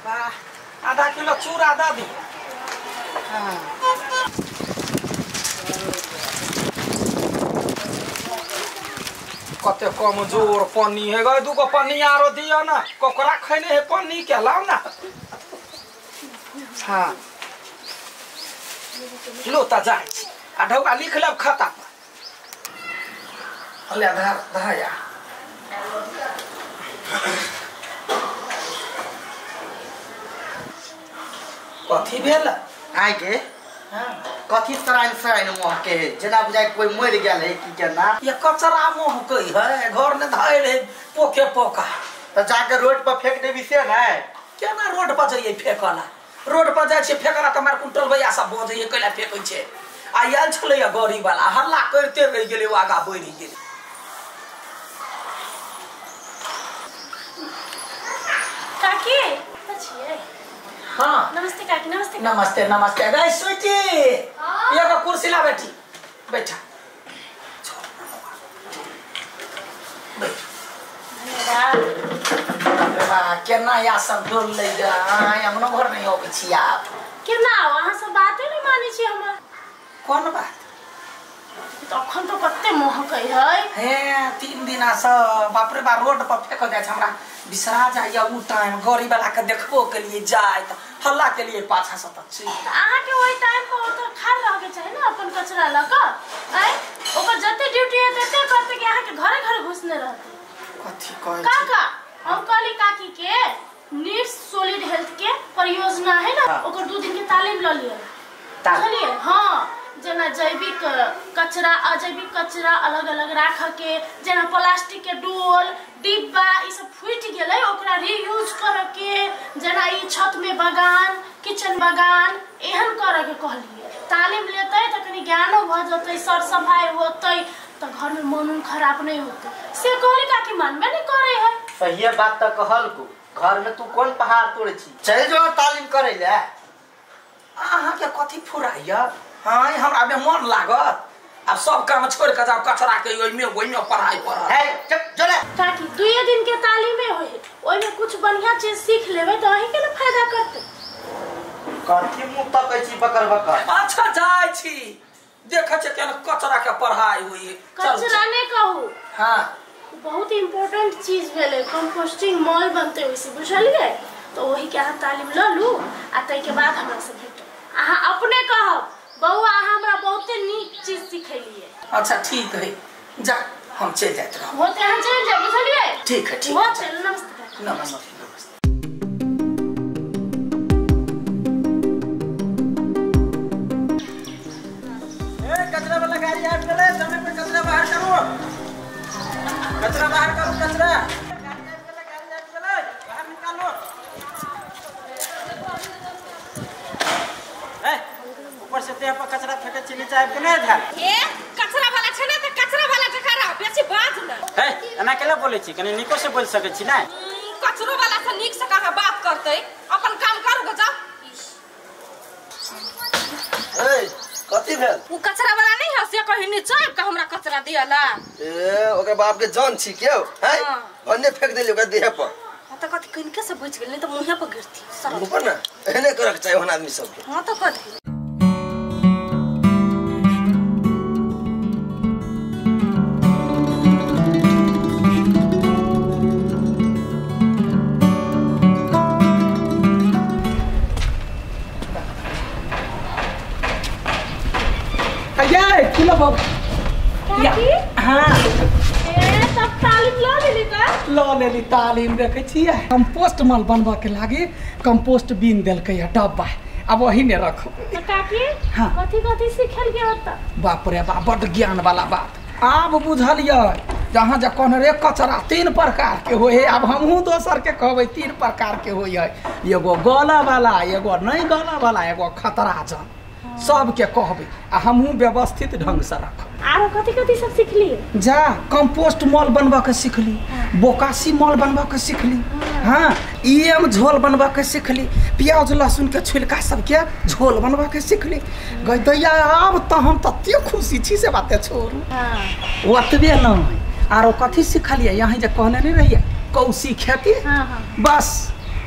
वाह, आधा किलो चूड़ा दऽ दियौ। हाँ। कते कमजोर पन्नी है गए, दूगो पन्नी आरो दियो ना, ककरा खैने है पन्नी के लाओ ना। हाँ लो त जाय छी आ ढौआ लिख लेब खाता पर। अले धार धाया कथी भेल आइ गे? हाँ। कथी सराइन सराइन मोह के है, जेना बुझाय कोई मरि गेल है की केना। ये कचरा मोह के है, घर ने धैल है पोके पोका, त जाके रोड पर फेंक देबी से नै। केना रोड पर जइयै फेकला? रोड पर जाइ छियै फेकला त मार कुंटल भैया सब बजैयै कैला फेकै छै। आ आयल छलैया गड़ी वाला, हल्ला करिते रहि गेलै, ओ आगा बढ़ि गेलै। काकी छियै? हाँ नमस्ते काकी। नमस्ते नमस्ते नमस्ते। गई स्वीटी, एगो कुर्सी ला, बैठी बैठा। धन्यवाद। केना या सब डोल लै अंगनो घर नहीं अबै छी आप। केना अहाँ सब बाते नहीं मानै छी हमर? कोन बात? तखन तो कते महकै है। हे 3 दिना से बाप रे बाप रोड पर फेकल जाइ छै, हमरा बिसरा जाइया उ टाइम। गड़ी वाला के देखबो के लिए जाय त हल्ला के लिए पाछा से त छी। अहाँ के ओहि टाइम पर ओत खाड़ रह के चाही ना अपन कचरा ल क। आय ओकर जते ड्यूटी है तते करते कि अहाँ के घरे घरे घुसने रहते। कथी कहै छी काका? हम कहली काकी के नीड्स सॉलिड हेल्थ के परियोजना है ना, ओकर 2 दिन के तालीम ल लिअ। बुझलियै? हां, जेना जैविक कचरा अजैविक कचरा अलग अलग राख के, जेना प्लास्टिक के डोल डिब्बा ई सब फूटि गेलै ओकरा रीयूज कर के, जेना ई छत में बगान किचन बगान एहन कर के कहलियै। तालीम लेतै त कनी ज्ञानो भ जतै, सर सफाई होतै त घर में मन उन खराब नहीं होतै। से कहली काकी मानबे नहीं करे है। सही बात त कहलको, घर में तू कोन पहाड़ तोड़े छी, चल जो तालीम करै ले। अहाँ के कथी फुराइया? हाँ हमरा में मन लागत, अब सब काम छोड़ के जाओ कचरा के ओइमे ओइमे पढ़ाई पर है। चुप चले काकी, 2 दिन के तालीमे होय, ओइमे कुछ बढ़िया चीज सीख लेबै त अहीं के न फायदा करतै। कथी मुंह तकै छी बकर बकर? अच्छा जाय छी, देखै छै केना कचरा के पढ़ाई होई। कचरा ने कहू, हां बहुत इम्पोर्टेंट चीज भेलै कंपोस्टिंग मॉल बनतै ओइसे, बुझलियै? तो वही के अहाँ तालीम ल लू आ तै के बाद हमरा से भेटब। अहाँ अपने कहब बौआ अहाँ हमरा बहुते नीक चीज सिखेलियै। अच्छा ठीक है, जा हम चल जाइत रहब। होते अहाँ चलि जाउ, बुझलियै? ठीक है ठीक हो, चलू नमस्ते। नमस्ते नमस्ते। ए कचरा वाला गाड़ी आबि गेलै, समय पर कचरा बाहर करू, कचरा बाहर करू, कचरा गाड़ी आबि गेलै, गाड़ी आबि गेलै, बाहर निकालो। ए ऊपर से देह पर कचरा फेंके छी, नीचा आबि के नहि ध्यान। ए कचरा वाला छै ने त कचरा वाला जकाँ रह, बेसी बाज ने। हे एना केला बोलै छी, कनी नीको से बोल सकै छी ने? कचरो वाला से नीक से कहाँ बात करतै, अपन काम करू गो जाउ। ए कथी भेल? उ कचरा वाला नहीं है से कहीं नीचा आबि के हमरा कचरा दियला। ए ओकर बाप के जान छी के हैं, भन्ने फेंक देली ओकर देह पर। हां त कथी किनके से बचि गेल, नहीं त मुंहे पर गिरती सरल। ऊपर ना एहने करक चाही ओहन आदमी सबके। हां त कथी काकी? हाँ ए तब तालीम ल लेली का? ल लेली तालीम। देखै छियै कंपोस्ट माल बनबऽ के लागी कंपोस्ट बीन देलकै है डब्बा, अब वही ने रखबै। त काकी हाँ। कथी कथी सिखल के होता? बाप रे बाप, बड ज्ञान वाला बात। आब बुझलियै जहाँ जे कहने रे कचरा 3 प्रकार के होइ है, आब हमहूँ दोसर के कहबै 3 प्रकार के होइ है, एगो गला वाला, एगो नहीं गला वाला, एगो खतरा जन। सबके कहबै आ हमहूँ व्यवस्थित ढंग से रखब। आरो कथी कथी सब सिखली? जा कंपोस्ट मॉल बनबऽ के सिखली, बोकासी मॉल बनबऽ के सिखली, हाँ एम झोल बनबऽ के सिखली, प्याज लहसुन के छिलका सबके झोल बनबऽ के सिखली। गई दैया आब तऽ हम तते खुशी छी से बाते छोड़ू। ओतबे नहीं आरो कथी सिखलियै, यहाँ जे कहने नहीं रहियै कौशी खेती, बस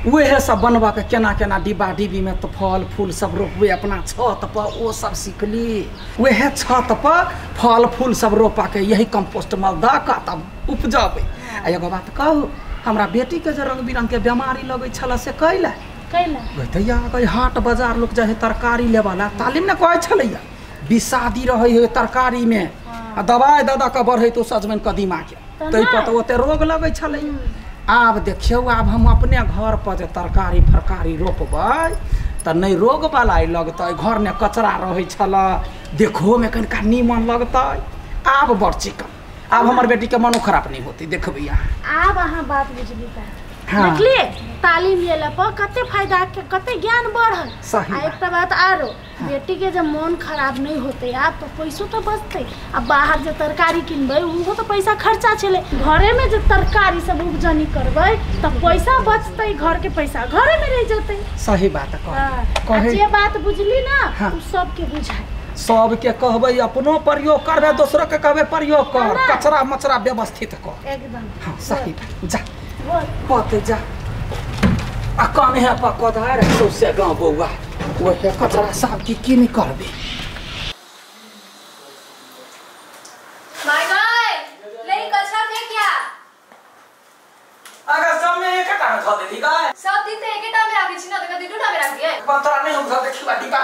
वएह सब बनबा के केना केना डिब्बा डिब्बी में तो फल फूल सब रोपबै अपना छत पर, ओ सब सिखली। वएह छत पर फल फूल सब रोपा के यही कंपोस्ट मल दऽ कऽ तब उपजबै। आ एगो बात कहू, हमरा बेटी के जे रंग बिरंग के बीमारी लगै छल से कैला कैला गै हाट बाजार लोग जाइ तरकारी लेबऽ ला, तालीम ने कहै छलैया विषादी रहै है तरकारी में आ दवाइ दऽ दऽ कऽ बढ़ैत सजमनि कदीमा के, ताहि पर तऽ ओते रोग लगै छलै। आब देखियौ आब हम अपने घर पर जे तरकारी फरकारी रोपबै तऽ नहि रोग बला लगतै, घर ने कचरा रहै छल, देखहोमे कनिका नीमन लगतै। आब बड़ चिकन, आब हमर बेटीके मनो खराब नहि होतै, देखबै अहाँ। आब अहाँ बात बुझली। हाँ। देखलिए तालीम लेला पर कते फायदा के कते ज्ञान बढ़ल। आ एकटा बात आरो, बेटी के जब मन खराब नहीं होते आब तो पैसो तो बचते। आ बाहर जे तरकारी किनबै उहो तो पैसा खर्चा छलै, घरे में जे तरकारी सब उपजनी करबै तो पैसा बचते, घर के पैसा घरे में रह जतै। सही बात कह, जे बात बुझली ना। हाँ। उ सबके बुझाय, सबके कहबै अपनो प्रयोग करबै, दोसरो के कहबै प्रयोग कर, कचरा मचरा व्यवस्थित कर एकदम। हाँ सही, जा पते जा आ कने पर कोदार सौसे गाँव बौआ, ओहे कचरा साफ की की नहीं करबे। My guy नहीं कचरा फेंक क्या? अगर सब में एक टा में धऽ देली गाय, सब दिन त एकेटा में राखै छी ना, त कदी दूटा में राख दियै। तोरा नहीं हम धऽ देखिबा डिब्बा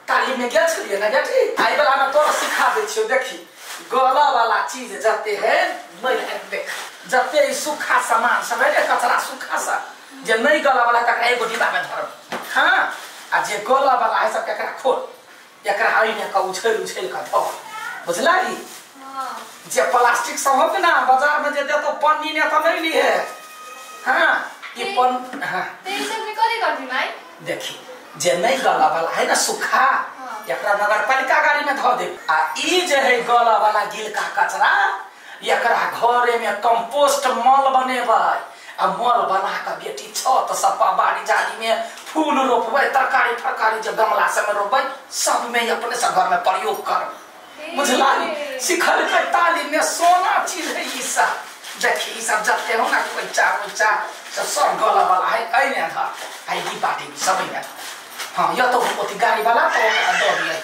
ताली में गेल छलियै ना बेटी, आई वाला में तोरा सिखा दै छियौ। देखी गला वाला चीज जते है मैल देख, जते सूखा सामान सब है कचरा सूखा सब जे नहीं गला वाला तकरा एगो डिब्बा में धरब। हाँ आ जे गला वाला है सब एकरा खोल, एकरा आइने के उछेल उछेल के धर, बुझलही? हां जे प्लास्टिक सब होत ना बाजार में जे देतो पन्नी ने त नहीं ली है। हां ई पन, हां त ई सब के कथि करबी माई? देखी जे नहीं गला वाला है ना सूखा, एकरा नगरपालिका गाड़ी में धो दे। आ ई जे है गला वाला गिलका कचरा एकरा घरे में कंपोस्ट मल बनेबै, आ मल बना के बेटी छत सब बाड़ी झाड़ी में फूल रोपबै, तरकारी फरकारी जे गमला सब में रोपबै, सब में अपने सब घर में प्रयोग करबै, बुझलही? सिखलकै तालीम में सोना चीज है ई सब। देखी ई सब जते हो ना कोइचा उइचा सब सब गला वाला है ऐने धर, आई डिब्बा डिब्बी सब ऐने। हाँ या तो ओथी गाड़ी वाला तो ओकरा दऽ दियै।